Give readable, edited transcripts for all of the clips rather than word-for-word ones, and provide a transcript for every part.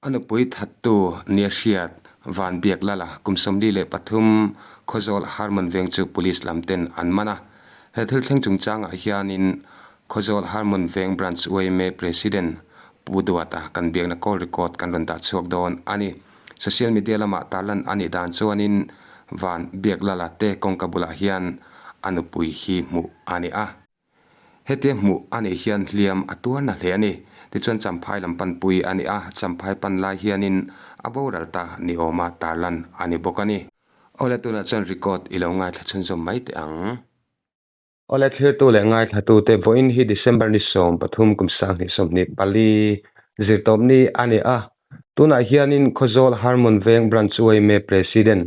A nupui thattu nia hriat Van Biaklala kum 43 Khawzawl Harmon Veng chu Police lam ten an man a. He thil thleng chungchangah hianin Khawzawl Harmon Veng Branch yma President Pu Duata kan biakna call record kan rawn dah chhuak dawn a ni. Social media lamah tarlan a nih dan chuanin Van Biaklala te kawngka bulah hian a nupui hi hmuh a ni a. Hetia hmuh a nih hian hliam a tuar na hle a ni. Tichuan Champhai lam panpui a ni a, Champhai pan lai hianin a boral ta ni awma tarlan a ni bawk a ni. Awle tunah chuan record i lo ngaithla chhunzawm mai teh ang. Awle thlirtu leh ngaithlatute vawiin hi December ni 13 kum 2024 zirtawpni a ni a. Tunah hianin Khawzawl Harmon Veng Branch yma President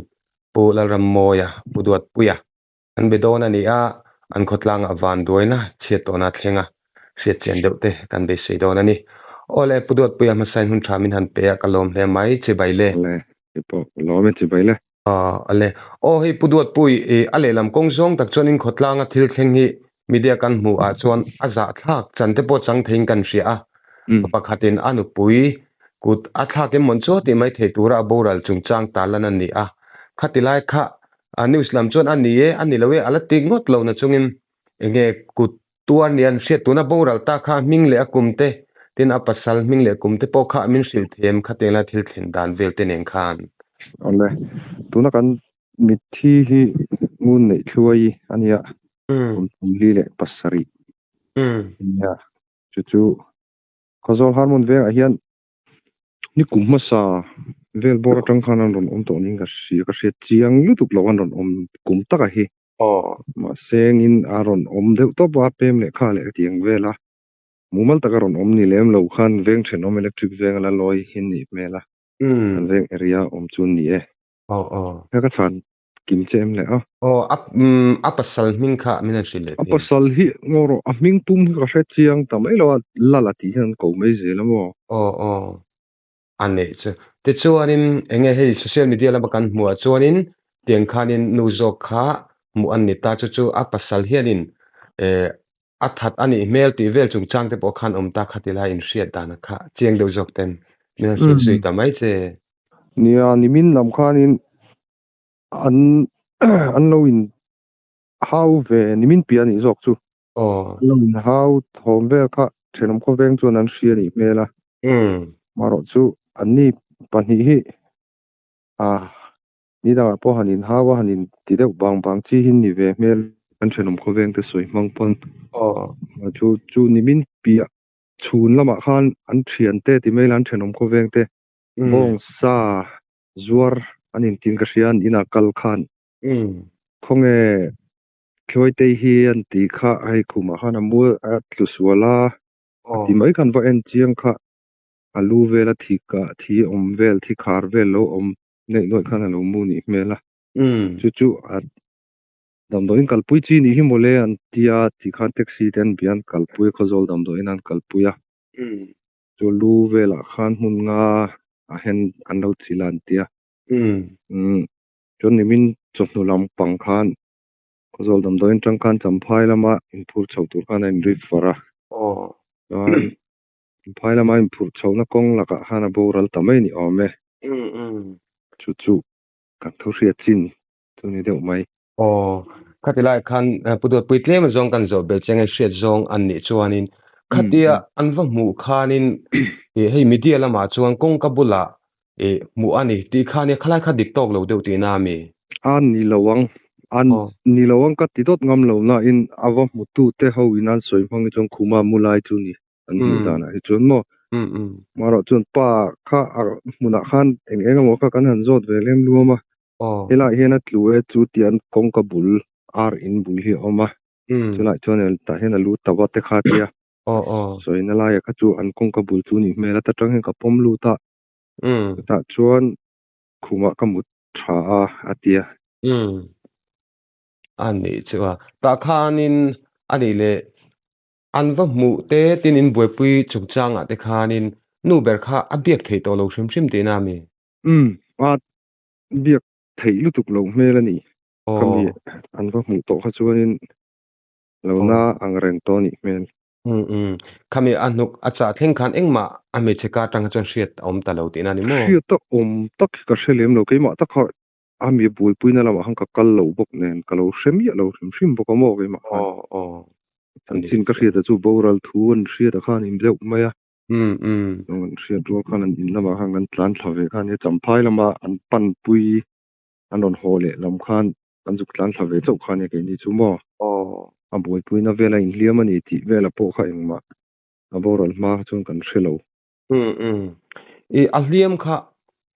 Pu Lalrammawia Pu Duatpuia An be dawn a ni a, an khawtlangah vanduaina chhiat tawhna a thleng a, hriat chian deuh te kan beisei dawn a ni. Aw le, Pu Duatpuia hmasain hun tha min han pe a, ka lawm hle mai, chibai le. Aw le, kei pawh ka lawm e, chibai le. Aw le, aw hei Pu Duatpui, i a lehlam kawng zawng tak chuan in khawtlanga thil thleng hi media kan hmuh ah chuan a zahthlak chan te pawh chang theiin kan hria a, pakhatin a nupui kut a thlak em mawn chu tih mai thei tura a boral chungchang tarlan a ni a, khati lai kha A news lam chuan a ni e, a ni lo e, a la ti ngawt lo na chungin enge kut tuar nia an hriat tuna boral ta kha hming leh a kum te, tin a pasal hming leh kum te pawh kha min hrilh them khatiang la thil thlen dan vel te nen khan. Awle, tuna kan mitthi hi ngun neih thluai a nia, kum 37 a nia, chu chu Khawzawl Harmon vengah hian Ni kum hmasa vel bawr atang khan an rawn awm tawh niin ka hria, ka hriat chiang lutuk lo an rawn awm kum taka hi. Mahse engin a rawn awm deuh tawp a, pem leh kha leh tiang vel a, mumal taka rawn awm ni lem lo khan veng thenawm electric veng a la lawi hi nih hmel a, kan veng area awm chu ni e. Hei ka chhan kim che em leh a. Aw a a pasal hming kha min han hrilh leh A pasal hi ngaw rawh a hming pum hi ka hre chiang ta mai lo a, Lala tih hian an ko mai zel a maw? Aw aw a neih chu. Tichuanin enge hei social media lama kan hmuh ah chuanin tiang khanin nu zawk kha hmuh an ni ta chu chu a pasal hianin eh a that a nih hmel tih vel chungchang te pawh khan awm ta kha ti lai inhriat dan kha chiang deuh zawk ten min han hrilh zui ta mai che. Nia nimin lam khanin an an lo in hau ve nimin piah anih zawk chu. Aw. An lo in hau thawm vel kha thenawm khawveng chuan an hria anih hmel a. Marawh chu anni pahnih hi ah ni dangah pawh han in hau a han in ti deuh bang bang chi hi ni ve hmel an thenawm khawveng te sawi hmang pawn. Aw. Chu chu nimin piah chhun lamah khan an thiante ti mai la an thenawm khawveng te bawngsa Zuar an intin ka hria an inah kal khan. Khawnge Tluaitei hi an tih kha hei khumah khan a mu a tlu sual a, a ti mai khan va en chiang kha a lu vel a thi kah thi awm vel thi khar vel lo awm neih nuaih khan a lo mu nih hmel a. Chu chu a damdawiin kalpui chi nih hi mawle an tia tih khan taxi te an bia an kalpui a Khawzawl damdawiin an kalpui a. Chu lu velah khan hmun nga ah hian an lo chil a an tia. Umm chuan nimin chawhnu lam pang khan Khawzawl damdawiin atang khan Champhai lama inphur chho tur khan a inrip far a. Chuan Champhai lama inphurh chhohna kawng lakah khan a boral ta mai ni awm e. Chu chu kan thu hriat chin chu ni deuh mai. Aw, khati lai khan Pu Duatpui tlem zawng kan zawh belh cheng hriat zawng an nih chuanin khatia an va hmuh khanin hei media lamah chuan kawngka bulah hmuh a ni tih khan khalai kha dik tawk lo deuh tihna a mi? A ni lo ang, a ni lo ang ka ti dawt ngam lo nain a va hmutute ho in an sawi hmang hi chuan khuma mu lai chu ni an hmuh danah hi chuan maw. Marawh chuan pa kha a hmunah khan eng eng emaw kha kan han zawt ve lem luam a. Helaiah hian a tlu e chu tian kawngka bul ar in bul hi a awm a chulaiah chuan tah hian a lu ta va te kha a tia sawina laiah kha chu an kawngka bul chu nih hmel a ta tang hian ka pawm lut a chutah chuan khumah ka mut tha a a tia. A nih chu a tah khanin a nih leh an va hmuh te tin in buaipui chungchangah te khanin nu ber kha a biak theih tawh lo hrim hrim tihna a mi? Umm a biak theih lutuk loh hmel a ni. Khami an va hmuh tawh kha chuanin lo na ang reng tawh a nih hmel. Umm umm. Khami a hnuk a chah thleng khan engmah a hmeichhe kar atang kha chuan hriat a awm ta lo tihna a ni maw? Hriat a awm tak hi ka hre lem lo. Keimah tak kha a mi buaipuina lamah khan ka kal lo bawk nen ka lo hre miah lo hrim hrim bawk a maw keimah khan. Aw aw. Chanchin ka hriat a chu boral thu an hriat a khan in deuh mai a. Umm umm. An hriat rual khan an in lamah khan kan tlan thla ve khan nia Champhai lama an panpui an rawn haw leh lam khan kan zuk tlan thla ve chauh kha nia keini chu maw? Aw. A buaipuina vela inhliam a ni tih vela pawh kha engmah a boral hma kha chuan kan hre lo. Umm umm. I a hliam kha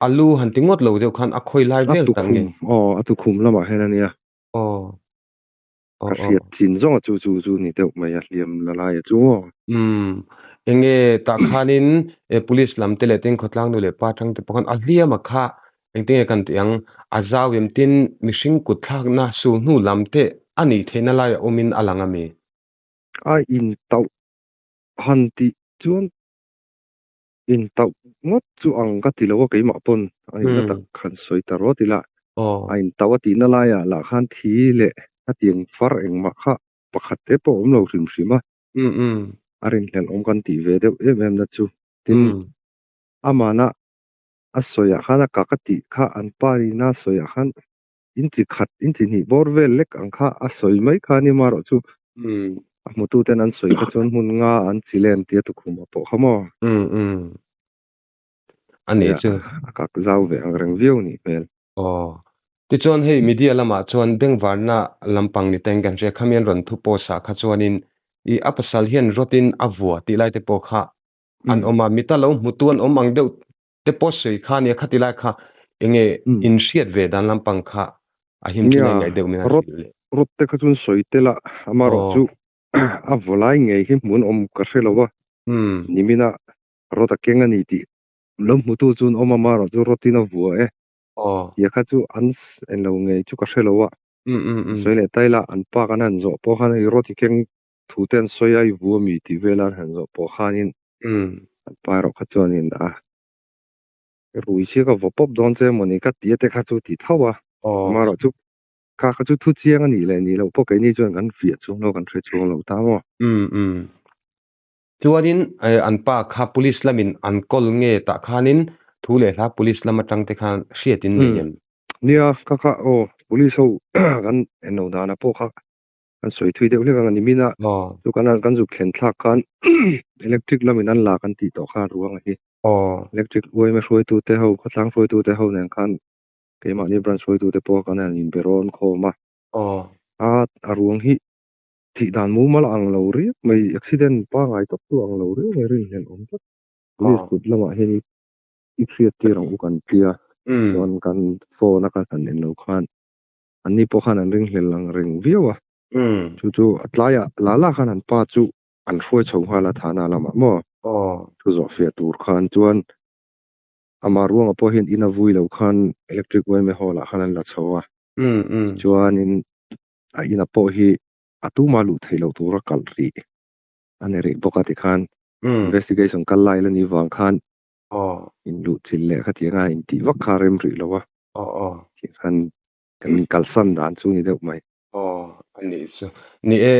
a lu han ti ngawt lo deuh khan a khawi lai A vel tak nge? tukhum, aw a tukhum lamah hian a nia. Aw. Aw Ka aw. hriat chin zawng a chu chu chu ni deuh mai a hliam la lai a chu maw? Umm. Enge tah khanin e police lam te leh tin khawtlang nu leh pa tang te pawh khan a hliam a kha engtin nge kan tih ang a zau em tin mihring kut thlakna sul hnu lam te a nih theihna lai a awmin a lang a mi? A intauh han tih chuan intauh ngawt chu ang ka ti lo a keimah pawn a nihna tak han sawi ta rawt ila a intauh a tihna laiah lah khan thi leh hetiang far engmah kha pakhat te pawh a awm lo hrim hrim a. A rinhlelh awm kan tih ve deuh em em na chu. Tin, amana a sawiah khan a kak a tih kha an pa ina a sawiah khan inchi khat inchi hnih bawr vel lek ang kha a sawi mai kha a ni marawh chu a hmututen an sawi kha chuan hmun nga an chi len tia tukhum a pawh kha maw? A nih chu. A kak zau ve ang reng viau nih hmel. Aw. Tichuan hei media lamah chuan bengvarna lampang ni teng kan hria khami an rawn thu post ah kha chuanin i a pasal hian rawtin a vua tih lai te pawh kha an awm a, mita lo hmutu an awm ang deuh te pawh sawi kha ania khati lai kha enge in hriat ve dan lampang kha a him thin a ingaih deuh min han hrilh leh. Rawt te kha chuan sawi tel a, amaherawh chu a vaw lai ngei hi hmuh an awm ka hre lo a, nimina rawt a keng a ni tih lo hmutu chu an awm a, amaherawh chu rawtin a vua e tia kha chu an en lo ngei chu ka hre lo a, sawi leh ta ila an pa kan han zawh pawh khan hei rawt i keng Thu te an sawi a, i vu ami tih vela an han zawh pawh khanin an pa erawh kha chuanin a rui chiah ka vaw pawp dawn che mawni ka ti a te kha chu ti tho a, amaherawh chu kha kha chu thu chiang a nih leh nih loh pawh keini chuan kan fiah chhung lo kan hre chhung lo ta maw. Chuanin an pa kha police lamin an kawl nge tah khanin thu leh hla police lam atang te khan hriatin nei em? Nia, kha kha aw police ho kan enlo danah pawh kha Kan sawi thui deuh hlek ang a ni min a, chu kan kan zuk thlen thlak khan electric lamin an la kan tih tawh khan ruang a hi. Electric uaima hruaitute ho, khawtlang hruaitute ho nen khan keimahni branch hruaitute pawh kan han inbe rawn khawm a. A a ruang hi thih dan mumal a ang lo riak mai, accident pangngai tawp chu a ang lo riau mai rinhlelh awm tlat. Police kut lamah hian i hriat tir ang u kan tia, chuan kan phone a kan han en lo khan Anni pawh khan an ringhlel ang reng viau a. Chu chu a tlaiah la la khan an pa chu an hruai chho nghal a thana lamah maw? Thu zawh fiah tur khan chuan amah ruangah pawh hian in a vui lo khan electric yma hall ah khan an la chho a. Chuanin a ina pawh hi a tuma luh theih loh tura kalh rih a ni rih bawk a tikhan investigation kal lai la ni vang khan in luh chilh leh khatiang a intih vak kha a rem rih lo a. Aw aw. Tih khan kan inkalsan dan chu ni deuh mai. Aw a nih chu. Ni e,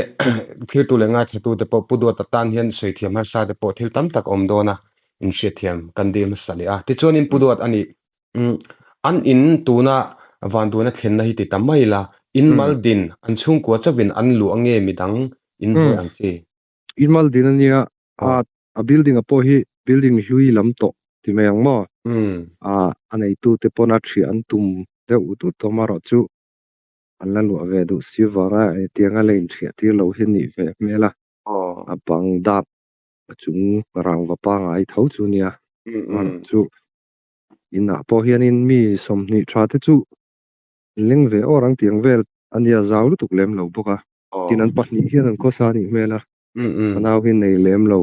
thiltu leh ngaithla te pawh Pu Duata tan hian sawi thiam harsa te pawh thil tam tak a awm dawn a, inhriatthiam kan dil hmasa leh a. Tichuanin Pu Duat a nih, an in tuna vanduaina thlenna hi ti ta mai la, in mal din an chhungkua chauhin an luah nge midang in hnuai ang chi? In mal din a nia, a a building a pawh hi building hlui lam tawh ti mai ang maw? A a neitute pawn a thiah an tum deuh ut ut awm erawh chu an la luah ve duh si vanga hetianga la inthiah tir lo hi a nih ve hmel a, a bang dap a chung rangva pangai tho chu nia erawh chu inah pawh hianin mi 20 tha te chu an leng ve awr ang tiang vel a nia zau lutuk lem lo bawk a, tin an pahnih hian an khawsa a nih hmel a. Ka nau hi nei lem lo.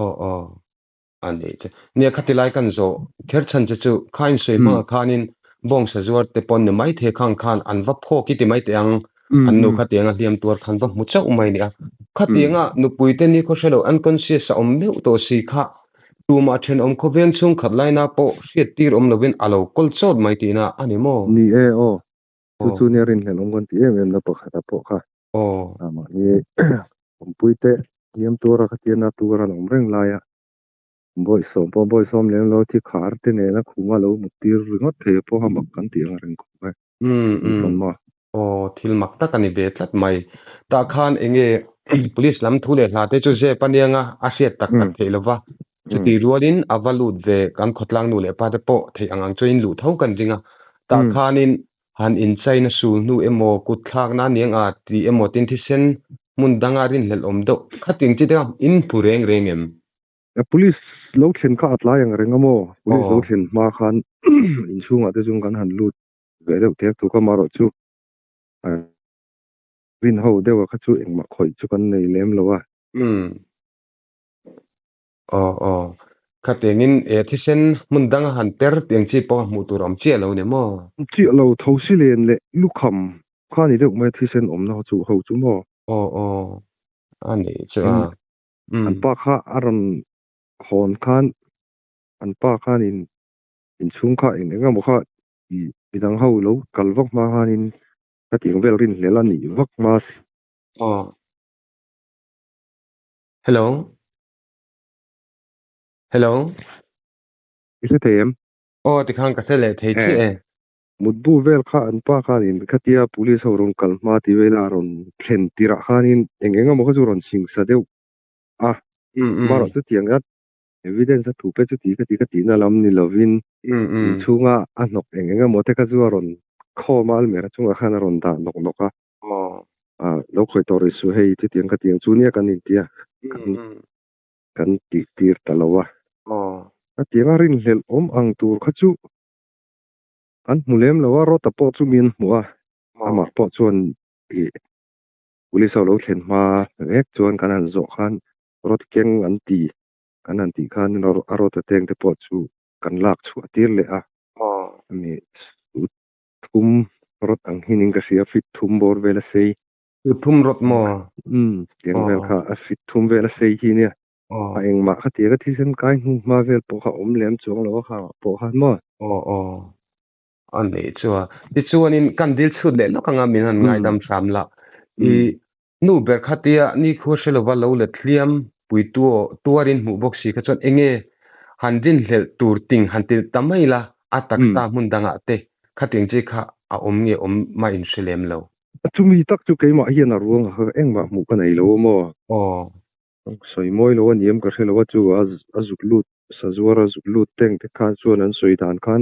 Aw aw. A nih chu. Nia khati lai kan zawh kher chhan che chu kha in sawi hmangah khanin bawngsa zuar te pawn ni mai thei khang khan an va phawk i ti mai teh ang. An nu khatianga hliam tuar khan va hmu chauh mai nia. Khatianga nupui te ni khaw hre lo unconscious a awm meuh tawh si kha tumah thenawm khawveng chhungkhat laina pawh hriat tir awm lovin a lo kawl chawt mai tihna a ni maw? Ni e aw. Chu chu nia rinhlelh awm kan ti em em na pakhata pawh kha. Aw. Mahni awmpui te. Hliam tuara khatia na tuar an awm reng lai a, bawihsawm pawh bawihsawm lem lo thi khar te nena khuma lo mut tir ringawt thei pawh a mak kan tih ang reng khawp mai. Umm umm. Aw thil mak tak a ni ve tlat mai. Tah khan eng nge police lam thu leh hla te chu zep a nia nga a hriat tak tak theih lova. Chutih rualin a va lut ve kan khawtlang nu leh pa te pawh theih ang ang chuan luh tho kan ring a. Tah khanin han inchaina sul hnu emaw kut thlakna a niang a tih emaw tin thisen hmun danga rinhlelh awm deuh khatin chi te in hmu reng reng em? Police lo thlen kha a tlai ang reng a maw? Police lo thlen hma khan inchhungah te chung kan han lut ve deuh tek tuk a, amaherawh chu rin ho deuha kha chu engmah khawih chu kan nei lem lo a. Umm. Aw aw. Khatiangin e thisen hmun danga han per tiang chi pawh hmuh tur awm chiah lo ni maw? Chiah lo, thosi len leh lukham kha ni deuh mai a thisen awmna ho chu ho chu maw? Aw aw. A nih chu a. An pa kha a rawn hawn khan an pa khanin inchhung kha eng eng emaw kha ih midang ho lo kal vak hma khanin ka tiang vel rinhlel a nih vak hma si. Aw. Hello. Hello. I hre thei em? Aw tikhan ka hre leh thei chiah e. Mutbu vel kha an pa khanin khatia police ho rawn kal hma ti vela rawn thlen tirah khanin eng eng emaw kha chu rawn chhingsa deuh a. Amaherawh chutiang a evidence a thu pe chuti khati ka tihna lam ni lovin inchhunga a hnawk eng eng emaw te kha chu a rawn khawm a, almera chungah khan a rawn dah nawk nawk a. Lo khawih tawh rih suh hei chutiang khatiang chu nia kan intia kan tih tir ta lo a. Khatianga rinhlelh awm ang tur kha chu an hmu lem lo a, Rota pawh chu min hmu a, amah pawh chuan ih police ho lo thlen hma vek chuan kan han zawh khan rot keng an ti kan han tih khan a rota teng te pawh chu kan lak chhuah tir leh a, ani sut thum rot ang hin in ka hria fit thum bawr vel a sei. Sut thum rot maw? Umm tiang vel kha a fit thum vel a sei hi nia. A engmah kha tia ka thisen kai hnu hma vel pawh kha awm lem chuang lo a kha pawh khan maw? Aw aw. A neih chu a. Tichuanin kan dil chhut leh lawk anga min han ngaidam hram la. I nu ber kha tia nikhua hre lova lo let hliam pui tuarin hmuh bawk si kha chuan enge han rinhlelh tur ting han ti ta mai la a taksa hmun dangah te khatiang chi kha a awm nge awm mah in hre lem lo. Chumi tak chu keimah hian a ruang a kha engmah hmuh ka nei lo a maw? Aw. Sawi mawi lo a ni em ka hre lo a chu a zuk lut sazuar a zuk lut teng te khan chuan an sawi dan khan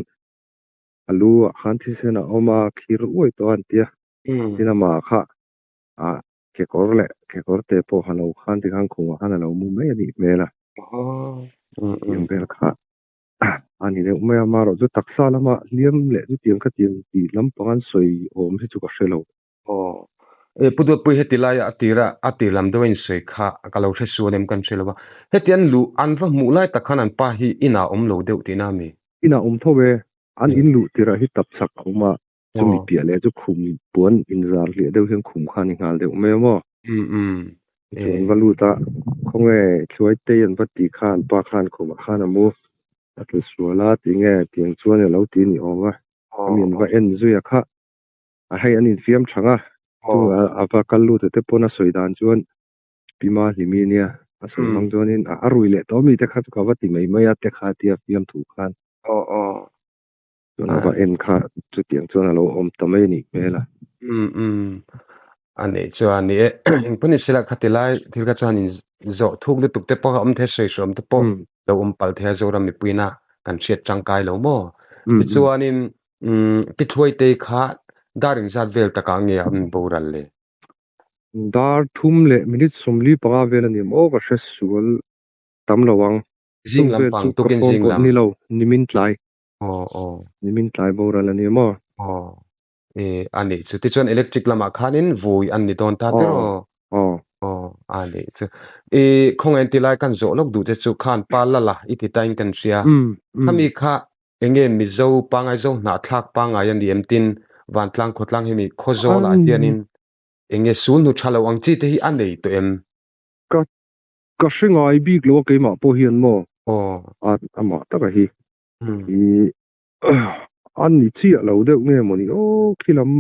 a lu ah khan thisen a awm a khir uai tawh a an ti a tin amah kha ah kekawr leh kekawr te pawh ha lo khan tikhan khumah khan a lo mu mai a nih hmel a tiang vel kha a ni deuh mai a amaherawh chu taksa lama hliam leh chutiang khatiang tih lampang an sawi awm hi chu ka hre lo. Aw. E Pu Dawtpui heti laia a tira a tir lam deuh a insawi kha ka lo hre sual em kan hre lo va. Heti an luh an va hmuh lai tak khan an pa hi inah a awm lo deuh tihna a mi? Inah awm tho e. An in luh tirah hi tap chak a awm a, chumi piah leh chu khum puan inzar hliah deuh hian khum kha a ni nghal deuh mai a maw? Umm umm. Chu an va lut a, khawnge Thluaitei an va tih kha an pa khan khumah khan a mu a tlu sual a tinge tiang chuan a lo ti ni awm a, ami an va en zui a kha. A hei an infiam thang a, chu a va kal lut te pawn a sawi dan chuan Pi Ma Hlimi nia a sawi hmang chuanin a rui leh tawh mi te kha chu ka va ti mai mai a te kha tia fiam thu khan chuan a va en kha chutiang chuan a lo awm ta mai a nih hmel a. Umm umm a nih chuan ni e engpawh ni sela khati lai thil kha chuan in zawh thuk lutuk te pawh a awm thei a sawi hrawm te pawh lo awm palh thei a Zoram mipuina kan hriat tangkai lo maw tichuanin Umm, Pi Thuaitei kha dar inzat vel takah nge a awm boral le? Dar thum leh minute 45 vel a ni maw ka hre sual tam lo ang. Zing lam pang tukin zing lam. Ni lo, nimin tlai. Aw aw. Nimin tlai boral a ni maw? Aw, e a nih chu. Tichuan electric lamah khanin vui an ni dawn ta tir aw. Aw. Aw, a nih chu. I khawngaih ti lai kan zawh lawk duh che chu khan pa la la i ti tain kan hria. Khami kha Enge Mizo pangai zo hnahthlak pangai a ni em tin Vantlang khawtlang hi mi Khawzawl ah hianin enge sul hnu tha lo ang chi te hi a nei tawh em? Ka ka hre ngai bik lo a keimah pawh hian maw? Aw. A amah taka hi i a ni chiah lo deuh nge maw ni aw khi lam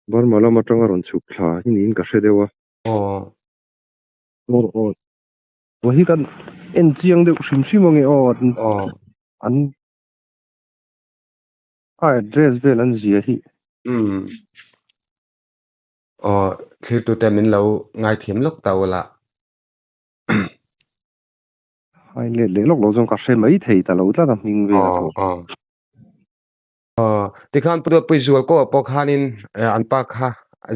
Burma lam atanga rawn chhuk thla hi niin ka hre deuh a. Aw. Aw aw. Hi kan en chiang deuh hrim hrim ange aw Aw. An a address vel an zia hi. Umm. Aw thlirtute min lo ngaithiam lawk ta ula. Hai let leh lawk lo chuan ka hre mai thei ta lo tlat a hming vel a Aw pawh. aw. Aw tikhan Pu Dawtpui zual ko ah pawh khanin an pa kha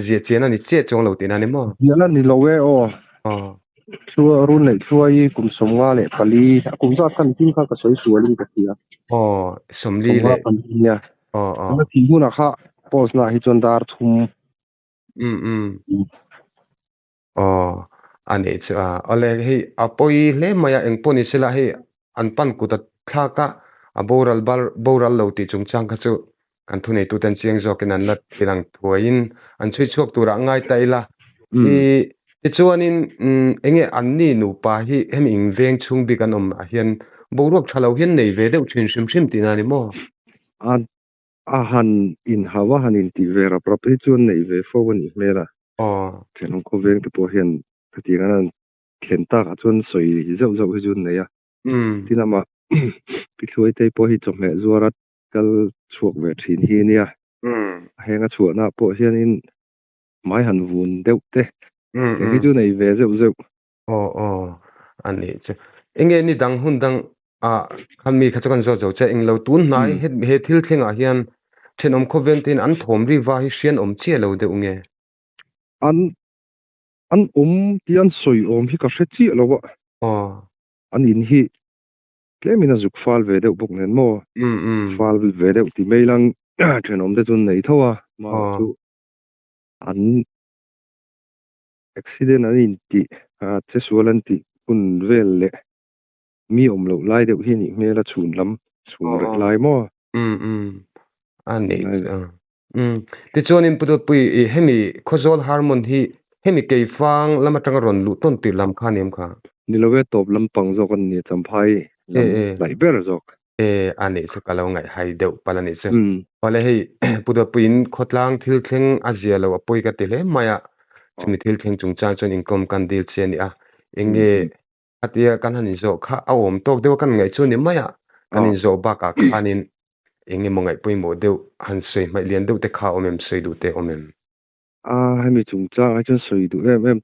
zia chian a ni chiah chuang lo tihna a ni maw? Ziah la ni lo e aw. Aw. Chua run leh chuai 54, a kum zat khan thil kha ka sawi sualin ka hria. Aw 40 leh. 54 nia. Aw aw. Tuna thih hunah kha post naah hi chuan dar thum. Umm umm. Aw, a nih chu a. Awle, hei a pawi hle mai a, engpawh ni sela hei an pan kut a thlak a, a boral bar boral lo tih chungchang kha chu kan thuneitute an chiang zawkin an la thil ang thuaiin an chhui chhuak turah a ngai ta ila. I tichuanin enge anni nupa hi hemi inveng chhung bik an awm ah hian boruak tha lo hian nei ve deuh thin hrim hrim tihna a ni maw? A A han inhau a han intih ve rap rap hi chuan neih ve fo a nih hmel a. Aw. Thenawm khawveng te pawh hian khatiang an han thlen takah chuan sawi zeuh zeuh hi chu an nei a. Tin amah Pi Thluaitei pawh hi chawhmeh zuara kal chhuak ve thin hi a nia. A heng a chhuahnaah pawh hianin hmai han vun deuh te tiang hi chu nei ve zeuh zeuh. Aw aw a nih chu. Enge ni dang hun dang ah khan mi kha chu kan zawt zo che englo tun hnai he thil thlengah hian thenawm khawvel te in an thawm ri va hi hrian awm chiah lo deuh nge? An an awm tih an sawi awm hi ka hre chiah lo a. Aw. An in hi tlemin a zuk fal ve deuh bawk nen maw? Fal ve deuh ti mai lang thenawm te chu an nei tho a. Mahse chu an Accident an intih a che sual an tih hun vel leh mi awm loh lai deuh hi a nih hmel a chhun lam chhun reh lai maw? Umm umm a nih chu umm tichuanin Pu Dawtpui i hemi Khawzawl Harmon hi hemi Keifang lam atanga rawn luh tawn tir lam kha a ni em kha? Ni lo e tawp lampang zawk a ni Champhai lam hnaih ber zawk. E, a nih chu ka lo ngaihhai deuh palh a nih chu. Awle hei Pu Dawtpuiin khawtlang thil thleng a zia lo a pawi ka ti hle mai a, chumi thil thleng chungchang chuan inkawm kan dil che a ni a, eng nge a tia kan han inzawh kha a awm tawk deuh a kan ngaih chu ni mai a, kan inzawh bakah khanin eng emaw ngaih pawimawh deuh han sawi hmaih lian deuh te kha a awm em, sawi duh te awm em? A, hemi chungchang ah chuan sawi duh em em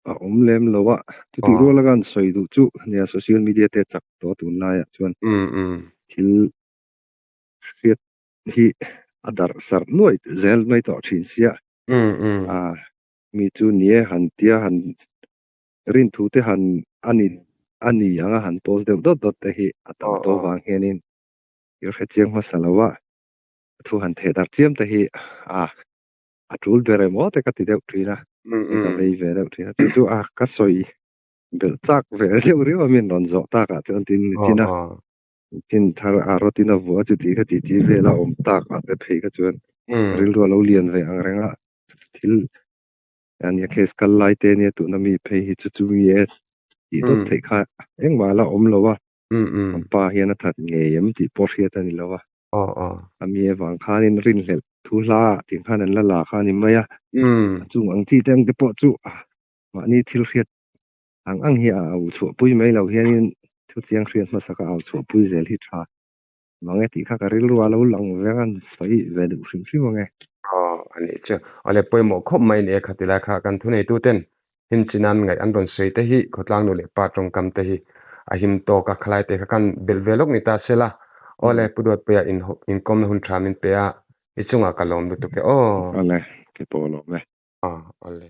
a awm lem lo a, chutih rual anga an sawi duh chu nia social media te chak tawh a tunlaiah chuan thil hriat hi a darh sarh nuai zel mai tawh thin sia a mi chu nie han tia han rin thu te han a ni a ni anga han post deuh dawt dawt te hi a tam tawh vang hianin thil hrechiang hmasa lo a thu han theh darh chiam te hi a a tul ber emaw te ka ti deuh thin a, ka vei ve deuh thin a, chu chu a ka sawi belh chak ve riau riau a min rawn zawh tak ah chuan tin nichin a nichin thar a rawtin a vuah a chuti kha ti ti vel a awm tak ah te phei kha chuan rilru a lo lian ve ang reng a, thil ania case kal lai te ania tuna mi phei hi chu chu mi e tih dawt theih kha engmah la awm lo a, an pa hian a that ngei em tih pawh hriat a ni lo a. Aw aw. A mi avang khanin rinhlelh thu hla ah tih khan an la la kha a ni mai a. A chung ang chi te ang te pawh chu mahni thil hriat ang ang hi a au chhuahpui mai lo hianin thu chiang hriat hmasa ka au chhuahpui zel hi tha mang e tih kha ka rilru a lo lang ve ang a, sawi ve duh hrim hrim ang e. Aw a nih chu. Awle pawimawh khawp mai ni e kha tilai kha kan thuneitu ten him chinan ngaih an rawn sawi te hi khawtlang nu leh pa tawngkam te hi a him tawk a, khalai te kha kan belh ve lawk ni ta sela. Awle Pu Duatpuia in inkawmna hun tha min pe a, i chungah ka lawm lutuk e aw. Awle, ke pawh lawm e. Aw, awle.